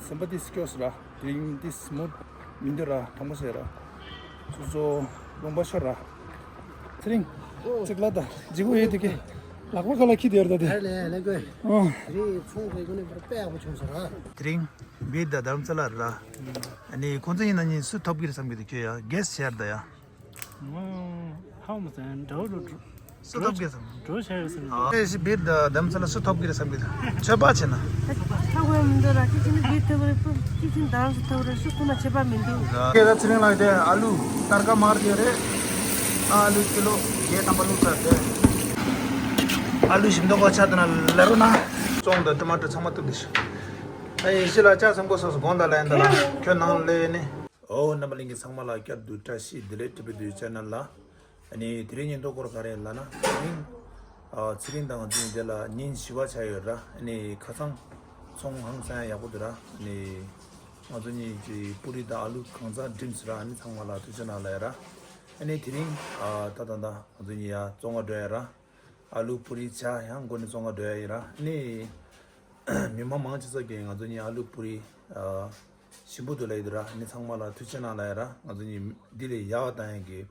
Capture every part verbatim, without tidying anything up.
སེམས་པ་འདི་སྐྱོ་སི་ར། དེ་རིང་འདི་སི་མུ་མི་འདོད་ར། དང་པོ་ཟེར་ར། སོ་སོ་ལུང་པ་ཤོར་ར། ཚེ་རིང་། ཨོ། ཅིག་ལ་ད་ཇི་གུ་ཡོད་དེ་ཀེ། ལག་པ་ག་ལ་ཁྱི་དེར་ད་དེ། ཨ་ལེ་ལེ་གོ། ཨོ། རི་ཚོང་རེ་གོ་ནས་བར་པའི་ཨ་བོ་ཆུང་ས་ར། དེ་རིང་བིར་ད་དྷ་རམ་ས་ལ་ར། ཨ་ནི་ཁོང་ཚོ་ཡིན་ན་ཉིན་སུ་ཐོབ་གི་རེད་བསམ་གི་འདུག་ཁྱོད་ཡ་གེ་སི་ཤར་ད་ཡ། ཧ་མ་ཟན་འདྲ་བོ་འགྲོ། སུ་ཐོབ་གི་བསམ། འགྲོ་བྱ་ཡོད་བསམ། ཨེ་ཤི་བིར་ད་དྷ་རམ་ས་ལ་སུ་ཐོབ་གི་རེད་བསམ་གི་འདུག་ཆོས་པ་བྱས་ན། ཧ་གོ་ཡ་མི་འདུག་ར། ཁྱི་ཆེན་བིར་ཐོབ་རེད། ཁྱི་ཆེན་དྷ་རམ་ས་ཐོབ་རེད། སུ་ཁོ་ན་ཆོས་པ་མི་འདུག་ཁྱེད་ད་ཚེ་རིང་ལགས་དེ་ཨ་ལུ་སྟར་ཀ་མར་དེ་རེད། ཨ་ལུ་ཀི་ལོ་བརྒྱད་ཐམ་པ་བླུགས་ཚར་དེ། ཨ་ལུ་ཞིམ་མདོག་ག་ཆ་དེ་ན་ལེ་རོ་ན། ཙོང་དང་ཊ་མ་ཊར་ཚང་མ་བཏུབ་དེ་ཤི། ཨེ་ཡེ་ཤི་ལ་ལྕགས་སམ་གོ་སོགས་དགོང་དག་ལ་ཡིན་ད་ལ་ཁྱོད་ནང་ལས་ནི། ཨོ་རྣམ་པ་ལྷན་རྒྱས་ཚང་མ་ལ་བསྐྱར་དུ་བཀྲ་ཤིས་བདེ་ལེགས། ཊི་བི་དུས་ཆེ་ནལ་ལ། ཨ་ནི་དེ་རིང་ཉིན་ཐོ་སྐོར་ག་རེ་ལབ་ན། དེ་རིང་ཨ་ཚེ་རིང་དང་ང་ཚོ་གཉིས་དེ་ལ་ཉིན་བཞི་པ་ཆགས་ཡོད་ར། ཨ་ནི་ཁ་སང་ཚོང་ཧང་སང་ཡག་པོ་འདུག་ར། ཨ་ནི་ང་ཚོ་གཉིས་ཀྱིས་པུ་རི་དང་ཨ་ལུ་གང་ཚང་འགྲིམས་ཟེར་ར། ཨ་ནི་ཚང་མ་ལ་ཐུགས་རྗེ་གནང་ལབ་ཡ་ར། ཨ་ནི་དེ་རིང་ཨ་ད་ད་ད་ང་ཚོ་གཉིས་ཡ་བཙོང་ག་འགྲོ་ཡ་ར། ཨ་ལུ་པུ་རི་ཇ་ཡང་སྒོ་ནས་བཙོང་ག་འགྲོ་ཡ་ཡིན་ར། ཨ་ནི་མི་མང་མང་ཆེ་ས་གིས་ང་ཚོ་གཉིས་ཨ་ལུ་པུ་རི་ཨ་ཞིམ་པོ་འདུག་ལབ་ཡོད་ར། ཨ་ནི་ཚང་མ་ལ་ཐུགས་རྗེ་གནང་ལབ་ཡ་ར། ང་ཚོ་གཉིས་འདི་ལས་ཡག་པ་བཏང་ཡག་གི་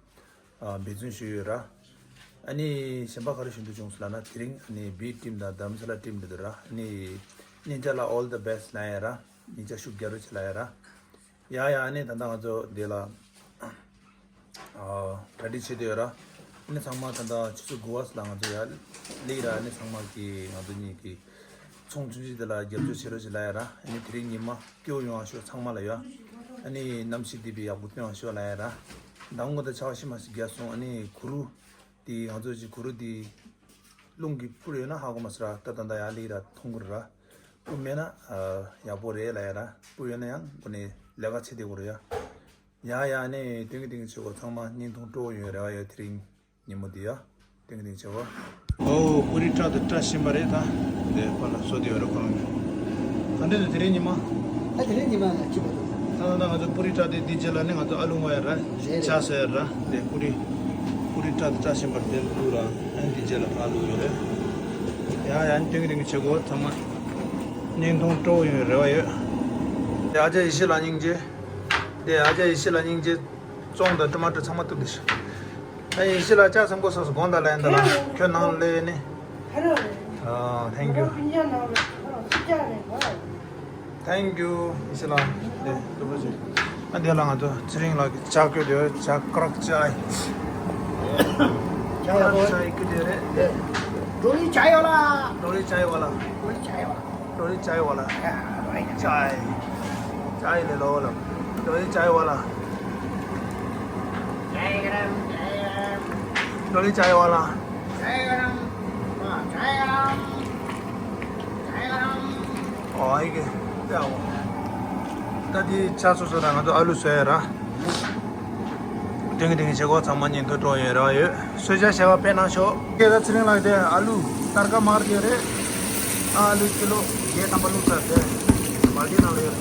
ཨ་འབད་བརྩོན་ཞུས་ཡོད་ར། ཨ་ནི་གཞན་པ་ག་རེ་ཞུ་འདོད་བྱུང་སོང་ལབ་ན། དེ་རིང་ཨ་ནི་བིར་ཊིམ་དང་དྷ་རམ་ས་ལ་ཊིམ་འདི་འདུག་ར། ཨ་ནི་ཉིན་ཆ་ལ་all the best ལབ་ཡ་ར། ཉིན་ཆ་ཤུགས་རྒྱག་རོགས་བྱེད་ལབ་ཡ་ར། ཡ་ཡ། ཨ་ནི་ད་ལྟ་ང་ཚོ་འདི་ལ་ཨ་གྲ་སྒྲིག་བྱེད་དུ་ཡོད་ར། ཨ་ནི་ཚང་མ་ད་ལྟ་ཆུ་ཚོད་དགུ་པ་ལ་ང་ཚོ་ཡར་སླེབས་ར། ཨ་ནི་ཚང་མ་གིས་ང་ཚོ་གཉིས་ཀྱི་ཚོང་ཆུང་ཆུང་དེ་ལ་རྒྱབ་སྐྱོར་བྱེད་རོགས་བྱེད་ལབ་ཡ་ར། ཨ་ནི་དེ་རིང་ཉི་མ་སྐྱིད་པོ་ཡོང་བ་ཤོག་ཚང་མ་ལ་ཡ། ཨ་ནི་གནམ་གཤིས་དེ་བས་ཡག་པོ་སྟོན་བ་ཤོག་ལབ་ཡ་ར། མདང་དགོང་དག་ཆར་པ་ཤི་མ་ཤི་བརྒྱབ་སོང་། ཨ་ནི་གུ་རུ་དེ་ང་ཚོ་གི་གུ་རུ་དེ་རླུང་གིས་སྤུར་ཡོད་ན་ཧ་གོ་མ་སོང་ར། ད་ད་ལྟ་ཡར་སླེབས་ར་མཐོང་གི་རེད་ར། སྤུར་མེད་ན་ཨ་ཡག་པོ་རེད་ལབ་ཡ་ར། སྤུར་ཡོད་ན་ཡང་སྒོ་ནས་ལས་ཀ་བྱེད་བསྡད་དགོས་རེད་ཡ། ཡ་ཡ། ཨ་ནི་ཏིང་ཏིང་བྱེད་དགོས། ཚང་མ་བརྙན་ཐུང་སྤྲོ་པོ་ཡོང་རེ་བ་ཡོད། དེ་རིང་ཉིན་མོ་འདི་ཡ། ཏིང་ཏིང་བྱེད་དགོས། ཨོ་པུ་རི་སྐྲ་དེ་སྐྲ་བཞིན་པ་རེད་ད། དེ་པ་ལ་བཟོ་དེ་ཡོད་རེད་ཁོ་རང་གི། ག་འདྲ་འདུག་དེ་རིང་ཉི་མ། ད་དེ་རིང་ཉི་མ་ལ་སྐྱིད་པོ་འདུག་ད་ད་ད་ང་ཚོ་པུ་རི་སྐྲ་དེ་འདི་རྗེས་ལ་ནི་ང་ཚོ་ཨ་ལུ་ང་ཡ་ར། རེད་རེད། ཆ་ཟེར་ར། དེ་པུ་རི། པུ་རི་སྐྲ་དེ་སྐྲ་བཞིན་པ་དེ་བླུགས་ར། ཨ་འདི་རྗེས་ལ་ཨ་ལུ་ཡོད་རེད། ཡ་ཡ། ཨ་ནི་ཏིང་ཏིང་བྱེད་དགོས་ཚང་མ། བརྙན་ཐུང་སྤྲོ་པོ་ཡོང་རེ་བ་ཡོད། དེ་ཨ་ཅག་ཡེ་ཤེས་ལ་སྙིང་རྗེ། དེ་ཨ་ཅག་ཡེ་ཤེས་ལ་སྙིང་རྗེ། ཙོང་དང་ཊ་མ་ཊར་ཚང་མ་བཏུབ་དེ་ཤི། ཨ་ཡེ་ཤེས་ལ་ལྕགས་སམ་གོ་སོགས་དགོང་དག་ལ་ཡིན་ད་ལ་ཁྱོད་ནང་ལས་ནི། ཨ་thank you། Thank you ཡེ་ཤེས་ལ། དེ་ལྟ་བུ་ཞིག་ཨ་འདི་ལ་ང་ཚོ་ཚེ་རིང་ལགས་ཀྱི་ཇ་བསྐོལ་དེ་ཇ་ཀ་རག་ཅའི། ཀ་རག་ཅའི་བསྐོལ་དེ་རེད། ཌོ་ལི་ཅའི་ཝ་ལ། ཌོ་ལི་ཅའི་ཝ་ལ། ཌོ་ལི་ཅའི་ཝ་ལ། ཌོ་ལི་ཅའི་ཝ་ལ། ཅའི། ཅའི་ལེ་ལོ་ལ། ཌོ་ལི་ཅའི་ཝ་ལ། ཌོ་ལི་ཅའི་ཝ་ལ། ཨོ་ཨི་གེ། ད་འོ། ད་དེ་ཆ་སོ་སོ་ར་ང་ཚོ་ཨ་ལུ་བཟོ་ཡ་ར། ཏིང་ཏིང་བྱེད་སྒོ་ཚང་མ་ཉིན་ཐོ་སྤྲོ་ཡོད་ར་ཡོད། གསོལ་ཇ་བྱ་བ་ཕན་གནང་ཤོག་ཁྱེད་ད་ཚེ་རིང་ལགས་དེ་ཨ་ལུ་སྟར་ཀ་མར་དེ་རེད། ཨ་ལུ་ཀི་ལོ་བརྒྱད་ཐམ་པ་བླུགས་ཚར་དེ། མར་དེ་ནང་ལ་ཡོད་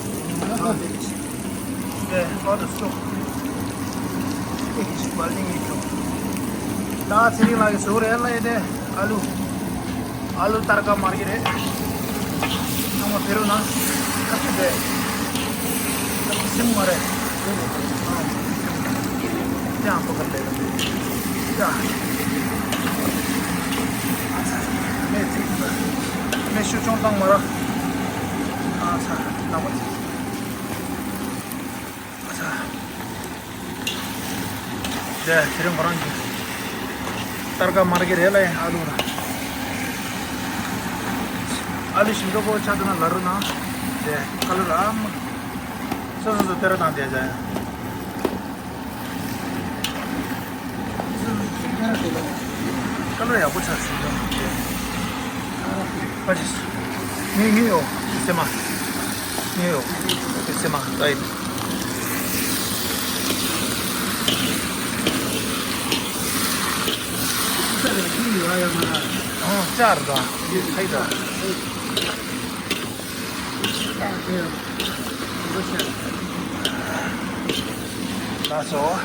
རེད། དེ་ལོ་དུ་སུ། ཏིག་ཅིག་མར་དེ་ངེས་ཤོག་ད་ཚེ་རིང་ལགས་ཀྱི་ཟུག་རེད་ལ་ཡོད་དེ། ཨ་ལུ། ཨ་ལུ་སྟར་ཀ་མར་གྱི་རེད། ཚང་མ་ཕེ་རུ་ན། ཨ་ཅི་དེ། སིམ་མ་རེད། ཡང་པོ་ཀར་ལེ། ཡ། མེ་ཚིག་མེ་ཤུ་ཆུང་བཏང་མ་ར། ཨ་ཚ། ནག་པོ་ཚིག་ཨ་ཚ། དེ་དེ་རིང་ཁོ་རང་གི་སྟར་ཀ་མར་གྱི་རེད་ལ་ཡ་ཨ་ལུ་ར། ཨ་ལུ་ཞིམ་པོ་ཆགས་འདུག་ན་ལ་རུ་ན། དེ་ཁ་ལུ་ར་ཨ་མ། སོ་སོ་སོ་དེ་ར་དང་དེ་ཡ། ཁ་ལུ་ཡག་པོ་ཆགས་ཞིག་དང་དེ། ཨ་ཅེ། ངའི་ངའི་ཡོ། སེ་མ། ངའི་ཡོ། སེ་མ། ད་ཡིན། ཨོ་ཅར་ད། ཧའི་ད། ལགས་སོ།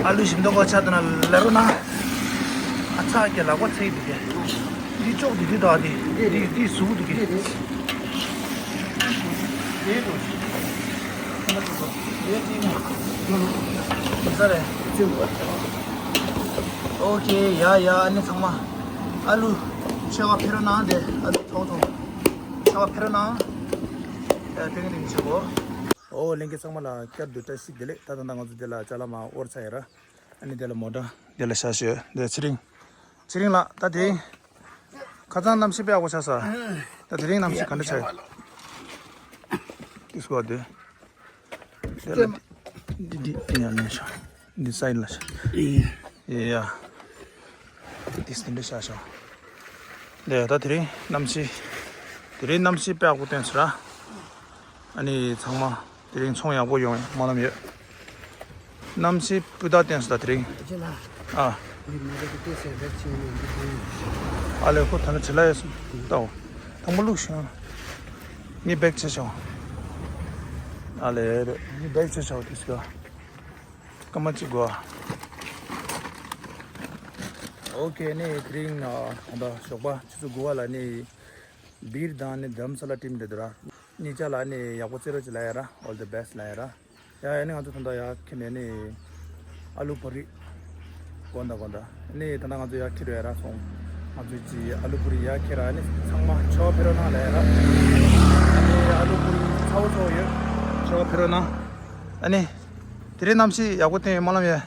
ཨ་ལུ་ཞིམ་མདོག་ཁ་ཆགས་དུ་ན་ལ་རོ་ན། ཨ་ཚ་གི་ལག་པ་ཚེག་འདུག་གི། འདི་ཅོག་འདི་འདི་དག་འདི་འདི་འདི་ཟུག་འདུག་གི། ས་རེད། ཨོ་ཁེ། ཡ་ཡ། ཨ་ནི་ཚང་མ་ཨ་ལུ་ཆེ་བ་ཕེ་རོ་ན་དེ། ཨ་ལུ་ཐོག་ཐོག་ཆེ་བ་ཕེ་རོ་ན། ཡ་ཐེངས་ཐེངས་ཆེ་གོ། ཨོ་ལྷན་རྒྱས་ཚང་མ་ལ་བསྐྱར་དུ་བཀྲ་ཤིས་བདེ་ལེགས། ད་ད་ད་ང་ཚོ་འདི་ལ་ཅ་ལག་མ་དབོར་ཚར་ཡོད་ར། ཨ་ནི་དེ་ལ་མོ་ཊ་དེ་ལ་ཤ་ཤོད་དེ་ཚེ་རིང་། ཚེ་རིང་ལགས། ད་དེ་ཁ་སང་གནམ་གཤིས་དཔེ་ཡག་པོ་ཆགས་ས། ད་དེ་རིང་གནམ་གཤིས་ག་འདྲ་ཆགས་ཡོད། ཏིས་གོ་དེ། དེ་ལ་འདི་འདི་འདི་ཡང་ནས་ཤོག་འདི་སའི་ལ་ཤོག་ཡ། ཏིས་དེ་འདྲ་ཤ་ཤོག་དེ་ད་དེ་རིང་གནམ་གཤིས། དེ་རིང་གནམ་གཤིས་དཔེ་ཡག་པོ་བསྟན་སོང་ར། ཨ་ནི་ཚང་མ། དེ་རིང་ཚོང་ཡག་པོ་ཡོང་བའི་སྨོན་ལམ་ཡོད། གནམ་གཤིས་སྤུས་དག་བསྟན་སོང་ད་དེ་རིང་། ཨ། ཨ་ལས་ཁོ་ད་ནི་བྱེད་ལ་ཡོད་སོང་ལྟ་འོ། དང་པོ་བླུགས་ཤིང་། ངས་བེག་ཆེ་ཤོག་ཨ་ལས་རེད། ངས་བེག་ཆེ་ཤོག་དེ་སྐྱོ། སྐར་མ་གཅིག་དགོས། ཨོ་ཁེ། ནི་དེ་རིང་ད་ལྟ་ཞོགས་པ་ཆུ་ཚོད་དགུ་པ་ལ་ནི། སྦིར་དང་ནི་དྷ་རམ་ས་ལ་ཊིམ་དེ་འདུག་ར། གཉིས་ཆ་ལ་ནི་ཡག་པོ་རྩེ་རོགས་ཅིག་ལ་ཡ་ར། All the best ལ་ཡ་ར། ཡ་ཡ་ནི་ང་ཚོ་ད་ལྟ་ཡ་ཁྱེར་ནས་ནི་ཨ་ལུ་པུ་རི་དགོན་ད་དགོན་ད་ནི་ད་ལྟ་ང་ཚོ་ཡ་ཁྱེར་ཡ་ར་སོང་། ང་ཚོ་ཅི་ཨ་ལུ་པུ་རི་ཡ་ཁྱེར་ར་ནི་ཚང་མ་ཆོ་ཕེ་རོ་ན་ལ་ཡ་ར། ནི་ཨ་ལུ་པུ་རི་ཚ་བོ་ཚ་བོ་ཡོད། ཆོ་ཕེ་རོ་ན། ཨ་ནི། དེ་རིང་གནམ་གཤིས་ཡག་པོ་བསྟན་ཡོད་སྨོན་ལམ་ཡོད།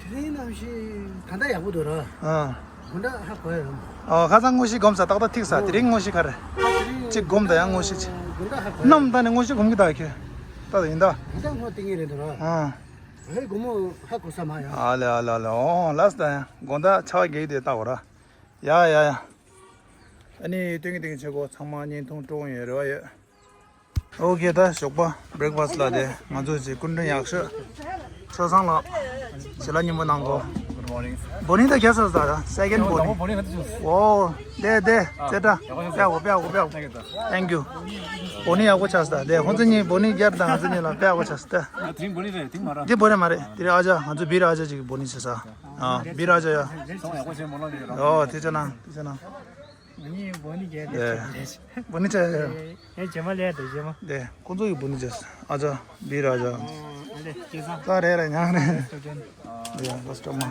དེ་རིང་གནམ་གཤིས་ད་ལྟ་ཡག་པོ་འདུག་ར། ཨ། དགོང་དག་ཧ་གོ་ཡ་ར། ཨ། ཁ་སང་དངོས་གཞི་སྒོམ་ས་ཏག་ཏག་ཐིག་ས། དེ་རིང་དངོས་གཞི་ག་རེ། དེ་རིང་གཅིག་སྒོམ་ད་ཡང་དངོས་གཞི་གཅིག་དགོང་དག་ཧ་གོ་ཡ། གནམ་ད་ནི་དངོས་གཞི་སྒོམ་གི་ད་ཁྱོད། ད་ད་ཡིན་ད། ད་ལྟ་ངོ་ཏིང་ངེ་རེད་འདུག་ར། ཨ། ཨེ་དགོང་མོ་ཧ་གོ་ས་མ་ཡ། ཨ་ལེ་ཨ་ལེ་ཨ་ལེ། ཨོ་ལགས་ད་ཡ། དགོང་དག་ཆར་པ་རྒྱག་གི་དེ་ལྟ་བ་ར། ཡ་ཡ་ཡ། ཨ་ནི་སྟོན་གི་སྟོན་གི་ཆེ་གོ། ཚང་མ་བརྙན་ཐུང་སྤྲོ་ཡོང་རེ་བ་ཡོད། ཨོ་ཁེ། ད་ཞོགས་པ་བྷི་རེག་ཕ་སི་ལ་དེ་ང་ཚོ་ཅིག་སྐུ་མགྲོན་ཡག་ཤོས་ཆོས་བཟང་ལགས་ཞལ་ལག་མཉེས་པོ་གནང་གོ། བོ་ནི་ད་རྒྱ་ས་ས་ད་སེ་ཀེན་བོ་ནི། ཨོ་དེ་དེ་ཙེ་ཏྲ་པེ་གོ་པེ་གོ་པེ་གོ། Thank you། བོ་ནི་ཡག་པོ་ཆགས་ས་ད། དེ་ཁོང་ཚོ་གཉིས་བོ་ནི་རྒྱབ་དང་ང་ཚོ་གཉིས་ལ་པེ་གོ་ཆགས་ས་ད། དེ་རིང་བོ་ནི་རེད། དེ་མ་ར། འདི་བོ་ནི་མ་རེད། དེ་རིང་ཨ་ཅག་ང་ཚོ་བི་ར་ཨ་ཅག་ཅིག་གི་བོ་ནི་ཟེར་ས། ཨ་བི་ར་ཨ་ཅག་ཡ། ཨོ་དེ་ཅག་ནང་དེ་ཅག་ནང་། ངེད་གཉིས་བོ་ནི་རྒྱག་དེ་ཡ། བོ་ནི་ཅག་ཡ། ཡ་རྗེས་མ་ལས་དེ་རྗེས་མ། དེ་ཁོང་ཚོ་ཡི་བོ་ནི་ཅག་ཨ་ཅག་བི་ར་ཨ་ཅག་ཨ་ལེ་སྐལ་བཟང་། ད་རེད་རེད་ཉག་རེད། ཡ་ལོ་སི་ཀྲོ་མ།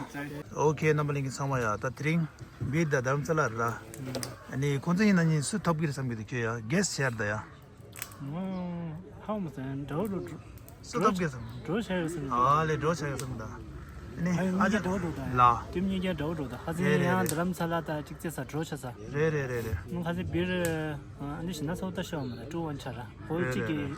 ཨོ་ཁེ། རྣམ་པ་ལྷན་རྒྱས་ཚང་མ་ཡ། ད་དེ་རིང་སྦིར་དང་དྷ་རམ་ས་ལ་ར། ཨ་ནི་ཁོང་ཚོ་ཡིན་ན་གཉིས་སུ་ཐོབ་གི་རེད་བསམ་གི་འདུག་ཁྱོད་ཡ་གེ་སི་ཤེར་ད་ཡ། ཧ་མ་སོང་འདྲ་བོ་འགྲོ། སུ་ཐོབ་གི་བསམ། འགྲོ་བྱ་ཡོད་བསམ་གི་འདུག་ཨ་ལེ་འགྲོ་བྱ་ཡོད་བསམ་གི་འདུག་ཨ་ནི་ཨ་ཅག་འདྲ་བོ་འགྲོ་ད་ལ། ཊིམ་གཉིས་ཀ་འདྲ་བོ་འགྲོ་ད། ཧ་ཟེ་རེད་རེད་ཡང་རེད། དྷ་རམ་ས་ལ་ད་གཅིག་རྩེ་ས་འགྲོ་བྱ་ས། རེད་རེད་རེད་རེད། ང་ཁ་ཟེ་སྦིར་ཨ་ནི་ཞིག་ན་སོ་ད་ཤོ་མ་ད་ཀྲུ་ཝན་ཆ་ར་ཧོལ་རེད་གཅིག་རེད་གི་རེད།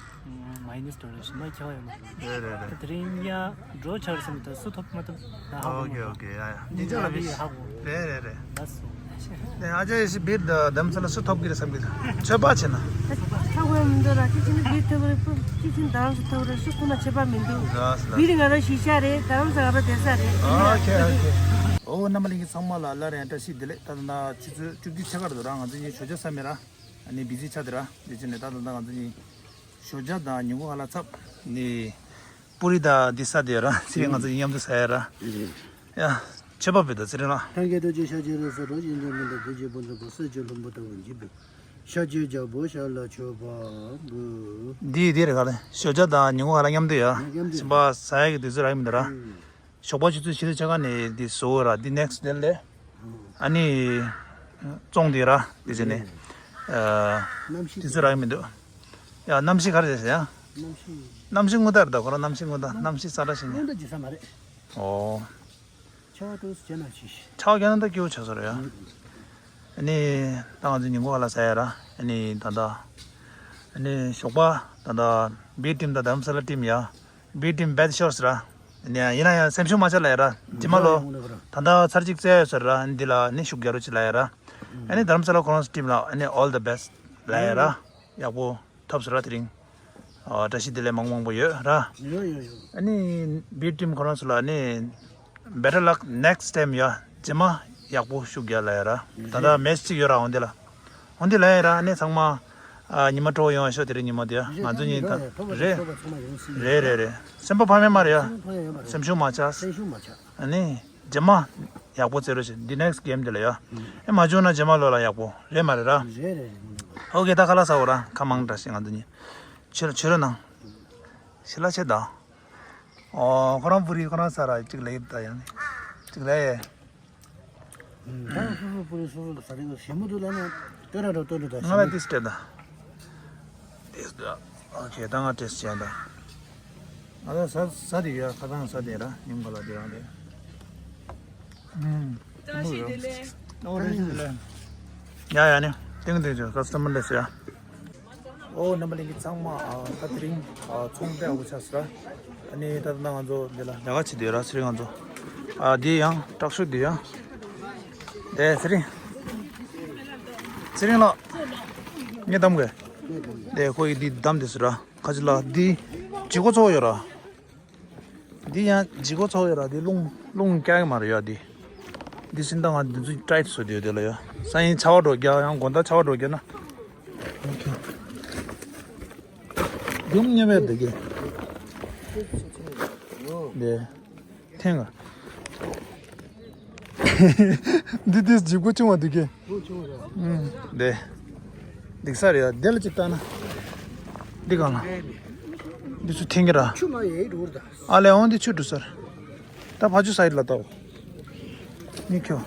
མ་ཡིན་ནི་སྟོར་རེད་ཞིག་མ་ཁྱེར་བ་ཡོད་མ། རེད་རེད་རེད། དེ་རིང་ཡ་འགྲོ་བྱ་རེད་བསམ་གི་འདུག་སུ་ཐོབ་མ་ཐོབ་ད་ཧ་གོ་ཨོ་ཁེ་མ། ཨོ་ཁེ་ཡ་ཡ། ཉིན་ཅག་ལ་ཡ་བི་ཧ་གོ། རེད་རེད་རེད། ལགས་སོ། ནས་ཨ་ཅག་ཡེ་ཤི་སྦིར་དང་དྷ་རམ་ས་ལ་སུ་ཐོབ་ཀྱི་རེད་བསམ་གྱི་འདུག་ཆོས་པ་བྱས་ན། ཁག་པོ་མི་འདུག་ར། ཁྱེད་ཀྱིས་ནི་སྦིར་ཐོབ་རེད། སུ་ཁྱེད་ཀྱིས་དྷ་རམ་ས་ཐོབ་རེད། སུ་ཁོ་ན་ཆོས་པ་མི་འདུག་ར་ས་ལ། སྦིར་ང་རང་གཞིས་ཆགས་རེད། དྷ་རམ་ས་ང་རང་བསྡད་ས་རེད། ཨོ་ཁེ་ཨོ་ཁེ། ཨོ་རྣམ་པ་ལྷན་རྒྱས་ཚང་མ་ལ་སླར་ཡང་བཀྲ་ཤིས་བདེ་ལེགས། ད་ད་ཆུ་ཚོད་བཅུ་གཅིག་ཕྱེད་ཀ་རེད་འདུག་ར། ང་ཚོ་གཉིས་ཞོགས་ཇ་ཟ་མེད་ར། ཨ་ནི་བི་ཟི་ཆགས་འདུག་ར། དེ་བྱས་ནས་ད་ད་ད་ང་ཚོ་གཉིས་ཞོགས་ཇ་དང་ཉིན་གུང་ཧ་ལ་ཚབ་ནི། པུ་རི་དང་འདི་ས་དེ་ར། ཚེ་རིང་ང་ཚོ་མཉམ་དུ་ཟ་ཡ་ར། ཡ། ཆོས་པ་བོད་དང་ཚེ་རིང་ལགས། ཐང་གའི་རྡོ་རྗེ་ཤཱཀྱའི་རིགས་སུ་རོ་ཡིན་ཀྱང་མི་འདའ་བོད་ཀྱི་ཕུན་ཚོགས་པ་སྲིད་ཀྱི་ལྷུན་པོ་ལྟ་བུ་འཇིག་པའི་ཤཱཀྱའི་རྒྱལ་པོ་ཤཱཀྱ་ལ་མཆོད་པ་འབུལ། འདི་འདི་རེད་ག་ལེ། ཞོགས་ཇ་དང་ཉིན་གུང་ཧ་ལ་མཉམ་དུ་ཡ། མཉམ་དུ། ཞིམ་པ་ཟ་ཡ་གི་དུས་ཚོད་རག་གི་མི་འདུག་ར། ཨུམ། ཞོགས་པ་ཆུ་ཚོད་བཞི་དང་ཕྱེད་ཀ་ནས་འདི་བཟོ་ར། འདི་ནེག་སི་ཌེ་ལ། ཨ་ནི། བཙོང་དེ་ར། དེ་བྱས་ནས། ཨ། གནམ་གཤིས་དུས་ཚོད་རག་གི་མི་འདུག་ཡ་གནམ་གཤིས་ག་རེ་རེད་ཟེར་ཡ། གནམ་གཤིས། གནམ་གཤིས་སྔོ་ལྟར་ད་ཁོ་རང་གནམ་གཤིས་སྔོ་ལྟར། གནམ་གཤིས་གསལ་དྲགས་ཤིག་ནས། སྔོ་ལྟར་ཇི་ས་མ་རེད། ཨོ། ཆར་པ་ཏོག་ཙམ་བྱས་ན་ཅི་ཞིག་ཆར་པ་བརྒྱབ་ན་ད་སྐྱིད་པོ་ཆགས་ས་རེད་ཡ། ཨ་ནི་ད་ང་ཚོ་ཉིན་གུང་ཧ་ལ་ཟ་ཡ་ར། ཨ་ནི་ད་ལྟ། ཨ་ནི་ཞོགས་པ་ད་ལྟ་སྦིར་ཊིམ་དང་དྷ་རམ་ས་ལ་ཊིམ་ཡ། སྦིར་ཊིམ་བེད་ཤོར་སི་ར། ཨ་ནི་ཡིན་ན་ཡང་སེམས་ཤུགས་མ་ཆག་ལ་ཡ་ར། རྗེས་མ་ལོ། ད་ལྟ་ཚར་གཅིག་རྩེ་ཡོད་ས་ར། ཨ་ནི་འདི་ལ་ནི་ཤུགས་རྒྱག་རོགས་བྱེད་ལ་ཡ་ར། ཨ་ནི་དྷ་རམ་ས་ལ་ཁོ་རང་ཊིམ་ལ་ཨ་ནི་all the best ལ་ཡ་ར། ཡག་པོ། ཐོབ་ཟེར་བ་དེ་རིང་། ཨ། བཀྲ་ཤིས་བདེ་ལེགས་མང་མང་པོ་ཡོད་ར། ཡོད་ཡོད་ཡོད། ཨ་ནི་སྦིར་ཊིམ་ཁོ་རང་ཚོ་ལ་ནི་better luck next time ཡ། རྗེས་མ་ཡག་པོ་ཤུགས་རྒྱག་ལ་ཡ་ར། ད་ལྟ་མེ་ཆི་གཅིག་ཡོད་ར་འོན་ཏེ་ལ། འོན་ཏེ་ལ་ཡ་ར་ཨ་ནི་ཚང་མ། ཨ་ཉི་མ་སྤྲོ་ཡོང་ཤོག་དེ་རིང་ཉི་མ་དེ་ཡ་ང་ཚོ་གཉིས་དང་རེད། རེད་རེད་རེད། སེམས་པ་ཕམ་ཡོད་མ་རེད་ཡ། སེམས་པ་ཕམ་ཡོད་མ་རེད། སེམས་ཤུགས་མ་ཆག་སེམས་ཤུགས་མ་ཆག་ཨ་ནི། རྗེས་མ་ཡག་པོ་རྩེ་རོགས་བྱེད་འདི་next game དེ་ལ་ཡ། ཨེ་མ་བྱུང་ན་རྗེས་མ་ལོ་ལ་ཡག་པོ་རེད་མ་རེད་ར། རེད་རེད་རེད། ཨོ་ཀེ་ད་ཁ་ལག་ཟ་འོ་ར་ཁ་མང་དྲགས་ཤིག་ང་ཚོ་གཉིས། ཕྱི་ལ་ཕྱི་རོལ་ནང་། ཞི་ལ་ཆེ་ད། ཨོ་ཁོ་རང་པུ་རི་ཁོ་རང་ཟ་ར་གཅིག་ལ་ཡིབ་ད་ཡང་ནི། གཅིག་ལ་ཡེ། ད་སོ་སོ་པུ་རི་སོ་སོ་ལ་ཟ་རིང་ཞེ་མོ་དུ་ལ་ནི་སྟོན་ར་འགྲོ་སྟོན་འགྲོ་ད་ང་ཞེ་ལ་མོ། ཏིས་སྤྲད་ད། ཏིས་ད། ཨོ་ཁེ་ད་ང་ཏིས་བྱས་ད། ང་ད་ཟ་ཟ་དེ་ཡོད་ཁ་ཐང་ཟ་དེ་ར་ཉིན་ག་ལ་དེ་རང་རེད། ཨུམ། བཀྲ་ཤིས་བདེ་ལེགས། ཨོ་བཀྲ་ཤིས་བདེ་ལེགས། ཡ་ཡ་ནི། ཏིང་ཏིང་ཅོ་ཀ་སི་ཊ་མར་ལེས་ཡ། ཨོ་རྣམ་པ་ལྷན་རྒྱས་ཚང་མ་ཨ་ད་དེ་རིང་ཨ་ཚོང་དཔེ་ཡག་པོ་ཆགས་སོང་ར། ཨ་ནི་ད་ལྟ་ང་ཚོ་འདི་ལ་ལས་ཀ་བྱེད་དུས་ར་ཚེ་རིང་ང་ཚོ་ཨ་འདི་ཡང་དྲག་ཤོས་འདི་ཡང་། དེ་ཚེ་རིང་། ཚེ་རིང་ལགས། ངས་གདམ་གི། དེ་ཁོ་ཡི་འདི་གདམ་དེ་སུ་ར་ཁ་ཅིག་ལ་འདི་ལྗིད་ཁོག་ཚོགས་ཡོད་ར། འདི་ཡང་ལྗིད་ཁོག་ཚོགས་ཡོད་ར་འདི་རླུང་རླུང་རྒྱག་གི་མ་རེད་ཡ་འདི། འདི་སིན་ད་ང་འདི་ཚོ་ཊའིཊ་བཟོ་དུས་དེ་ལ་ཡ། སང་ཉིན་ཆར་པ་འགྲོ་རྒྱག་ཡང་དགོང་དག་ཆར་པ་འགྲོ་རྒྱག་ན། ཨོ་ཁེ། རྒྱུམ་ཉེ་བའི་འདི་གི། འདི། ཐེངས་ང་། འདི་འདི་ལྗིད་ཁོག་ཆུང་བ་འདི་གི། ཨུམ། འདི། འདི་ས་རེད་ཡ་འདི་ལ་ཅིག་བལྟ་ན། འདི་གང་ལ། འདི་ཚོ་ཐེངས་གི་ར། ཆུ་མ་ཡེ་འགྲོ་ར་ད། ཨ་ལེ་འོང་འདི་ཆུ་འགྲོ་སར། ད་ཕ་ཆུ་སའིཌ་ལ་ལྟ་འོ། མི་ཁྱོད།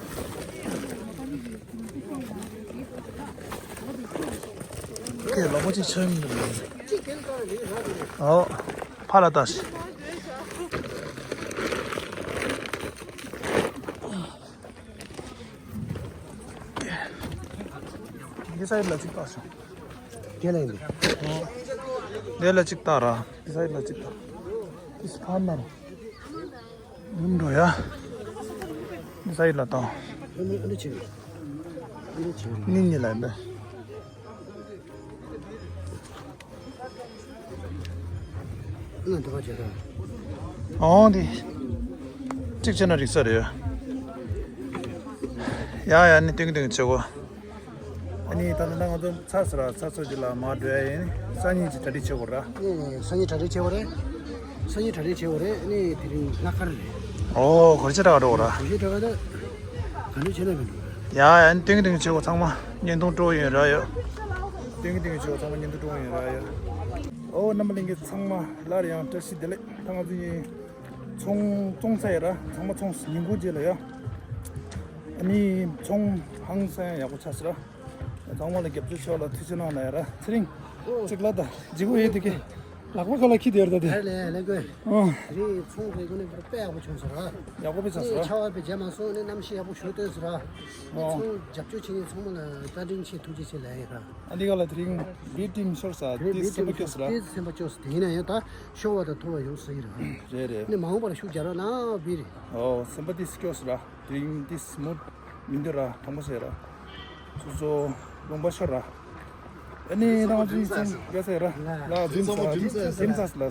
ཁྱེད་ལོག་པ་ཅིག་ཆགས་མི་འདུག་ཨོ། ཕ་ལ་ལྟ་ཞིག་འདི་སའིཌ་ལ་ཅིག་ལྟ་སོང་། དེ་ལ་ཡིན། འདི་ལ་ཅིག་ལྟ་ར། འདི་སའིཌ་ལ་ཅིག་ལྟ། འདི་སི་ཕར་ན་ར། ཡུམ་འགྲོ་ཡ། འདི་སའིཌ་ལ་ལྟ། ཨ་ནི་ཨ་ནི་ཆེ། ཨ་ནི་ཆེ། ནི་ནི་ལ་ཡིན་པས། ང་འདི་པ་བྱེད་དང་། ཨོ་འདི། གཅིག་བྱས་ན་རིག་ས་རེད། ཡ་ཡ་ནི་ཏིང་ཏིང་བྱེད་གོ། ཨ་ནི་ད་ནི་ད་ང་ཚོ་ཚར་སོང་ར་ཚར་སོང་ཅིག་ལ་མར་འགྲོ་ཡ་ཡིན། སང་ཉིན་ཅིག་གྲ་སྒྲིག་བྱེད་དགོས་ར། ཨེ་སང་ཉིན་གྲ་སྒྲིག་བྱེད་དགོས་རེད། སང་ཉིན་གྲ་སྒྲིག་བྱེད་དགོས་རེད། ཨ་ནི་དེ་རིང་ལྷག་དཀར་རེད། ཨོ་གོ་ཆེ་དྲག་འགྲོ་ར། གོ་ཆེ་དྲག་ད། ག་འདྲ་བྱེད་ན་མི་འགྲོ། ཡ་ཡ་ཏིང་ཏིང་བྱེད་དགོས་ཚང་མ་བརྙན་ཐུང་སྤྲོ་ཡོད་ར་ཡོད། ཏིང་ཏིང་བྱེད་དགོས་ཚང་མ་བརྙན་ཐུང་སྤྲོ་ཡོད་ར་ཡོད། ཨོ་རྣམ་པ་ལྷན་རྒྱས་ཚང་མ་སླར་ཡང་བཀྲ་ཤིས་བདེ་ལེགས། ད་ང་ཚོ་ཡིན། ཚོང་བཙོང་ཚར་ཡ་ར་ཚང་མ་ཚོང་ཉིན་གུང་རྗེས་ལ་ཡ། ཨ་ནི་ཚོང་ཧང་སང་ཡག་པོ་ཆགས་སོང་ར། ཚང་མ་ལ་རྒྱབ་སྐྱོར་ཆེ་བ་ལ་ཐུགས་རྗེ་གནང་ལ་ཡ་ར་ཚེ་རིང་། ཨོ། གཅིག་ལ་ད་ལྗིད་ཁོག་ཡོད་དེ་གི། ལག་པ་ཁ་ལ་ཁྱི་དེར་ད་དེ། ཨ་ལས་ལས་དགོས། ཨོ། རི་ཚོང་རེ་གོ་ནས་པར་དཔེ་ཡག་པོ་བྱུང་སོང་ར། ཡག་པོ་དཔེ་ཆགས་སོང་ར། ཆར་པ་དཔེ་རྒྱབ་མ་སོང་ནས་གནམ་གཤིས་ཡག་པོ་ཞོ་སྟོན་སོང་ར། ཨོ། ཚོང་རྒྱབ་སྐྱོར་བྱེད་མཁན་ཚང་མ་ལ་བཀའ་དྲིན་ཆེ་ཐུགས་རྗེ་ཆེ་ལབ་ཡིན་ར། ཨ་འདི་ག་ལ་དེ་རིང་བི་ཊིམ་ཤོར་ས་དེ་དེ་སེམས་པ་སྐྱོ་སོང་ར། དེ་སེམས་པ་སྐྱོ་སོང་དེ་ཡིན་ན་ཡང་ད་ཤོར་བ་དང་ཐོབ་པ་ཡོང་སྲིད་ར། རེད་རེད། ནས་མ་འོངས་པར་ཤུགས་རྒྱག་རོགས་གནང་བི་རེད། ཨོ་སེམས་པ་དེ་སྐྱོ་སོང་ར། དེ་རིང་འདི་སི་མུ་མི་འདུག་ར་དྲང་པོ་བཤད་ར། སོ་སོ་ལུང་པ་ཤོར་ར། ཨ་ནི་ད་ང་ཚོ་ཡིན་ཙང་རྒྱ་སེ་ར་ལ་འཛིམ་ས་འཛིམ་ས་ལ།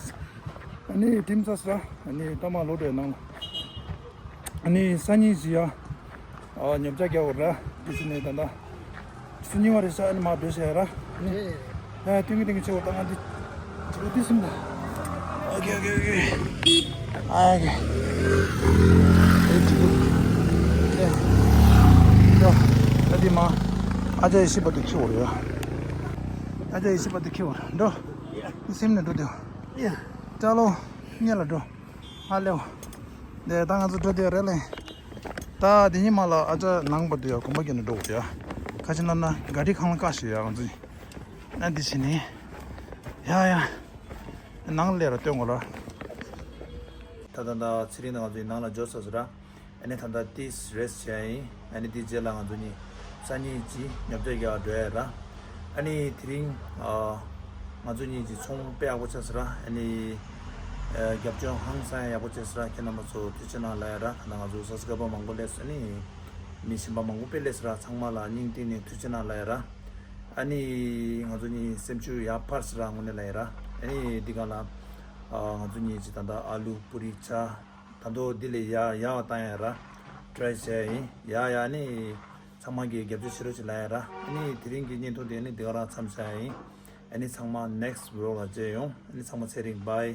ཨ་ནི་འཛིམ་ས་ལ། ཨ་ནི་ད་མ་ལོ་དྲའི་ནང་ལ། ཨ་ནི་སང་ཉིན་བཞི་ཡ། ཨ་ཉོ་ཆ་རྒྱག་འོ་ར། དེ་ཚོ་ནས་ད་ད། སུ་ཉིན་བ་རེ་ས་ཨ་ནི་མ་བེ་ཤ་ཡ་ར། ཨ་ནི། ཡ་ཏིང་གི་ཏིང་གི་ཆེ་བ་ཏང་ཨ་འདི། ཅི་གོ་འདི་སིམ་ད། ཨོ་ཀེ་ཨོ་ཀེ་ཨོ་ཀེ། ཨ་ཀེ། ཨེ་ཅི་གོ། ཡ། ཡ། ཨ་འདི་མ། ཨ་ཅག་ཡི་ཤི་པ་འདི་ཁྱི་བོ་རེད་ཡ། ཨ་ཅག་ཡི་ཤི་པ་འདི་ཁྱི་བོ་རེད་འགྲོ། འདི་སིམ་ནས་འགྲོ་དུས། ཡ། ཅག་ལོ། གཉེར་ལ་འགྲོ། ཨ་ལེའོ། འདི་ད་ང་ཚོ་འགྲོ་དུས་རེད་ལེ། ད་འདི་ཉི་མ་ལ་ཨ་ཅག་ནང་པ་འདི་ཡ་གོམ་པ་རྒྱབ་ནས་འགྲོ་དགོས་ཡ། ཁ་ཅིག་ན་ན་ག་རི་ཁང་ལ་བཀག་ཞིག་ཡ་ང་ཚོ། ཨ་འདི་བྱས་ནས། ཡ་ཡ། ནང་ལས་ར་སྟོན་དགོས་ར། ད་ད་ད་ཚེ་རིང་དང་ང་ཚོའི་ནང་ལ་འབྱོར་ཚར་སོང་ར། ཨ་ནི་ད་ལྟ་ཏིས་རེ་སི་བྱས་ཡིན། ཨ་ནི་དེ་རྗེས་ལ་ང་ཚོ་གཉིས་སང་ཉིན་གྱི་ཉོ་ཆ་རྒྱག་འགྲོ་ཡ་ར། ཨ་ནི་དེ་རིང་ཨ་ང་ཚོ་གཉིས་ཀྱི་ཚོང་དཔེ་ཡག་པོ་ཆགས་སོང་ར། ཨ་ནི་ཨ་རྒྱབ་ལྗོངས་ཧང་སང་ཡག་པོ་ཆགས་སོང་ར། ཁྱེད་རྣམ་པ་ཚོ་ཐུགས་རྗེ་གནང་ལབ་ཡ་ར། ད་ང་ཚོ་སབ་སི་ཀ་རའི་བར་མང་པོ་སླེབས་སོང་། ཨ་ནི་མི་གཞན་པ་མང་པོ་དཔེ་སླེབས་སོང་ར། ཚང་མ་ལ་སྙིང་གཏིང་ནས་ཐུགས་རྗེ་གནང་ལབ་ཡ་ར། ཨ་ནི་ང་ཚོ་གཉིས་སེམས་ཤུགས་ཡར་འཕར་སོང་ར་དངོས་གནས་ལབ་ཡ་ར། ཨ་ནི་འདི་ག་ལ་ཨ་ང་ཚོ་གཉིས་ཀྱི་ད་ལྟ་ཨ་ལུ་པུ་རི་ཆ། ད་དུང་འདི་ལས་ཡག་ཡག་བཏང་ཡ་ར། ཊ་རའི་བྱས་ཡིན། ཡ་ཡ་ནི་ཚང་མ་གིས་རྒྱབ་སྐྱོར་བྱེད་རོགས་བྱེད་ལབ་ཡ་ར། ཨ་ནི་དེ་རིང་གི་བརྙན་ཐུང་དེ་ནི་འདི་ག་རང་མཚམས་བཞག་ཡིན། ཨ་ནི་ཚང་མ་next vlog་ལ་མཇལ་ཡོང་། ཨ་ནི་ཚང་མ་ཚེ་རིང་bye།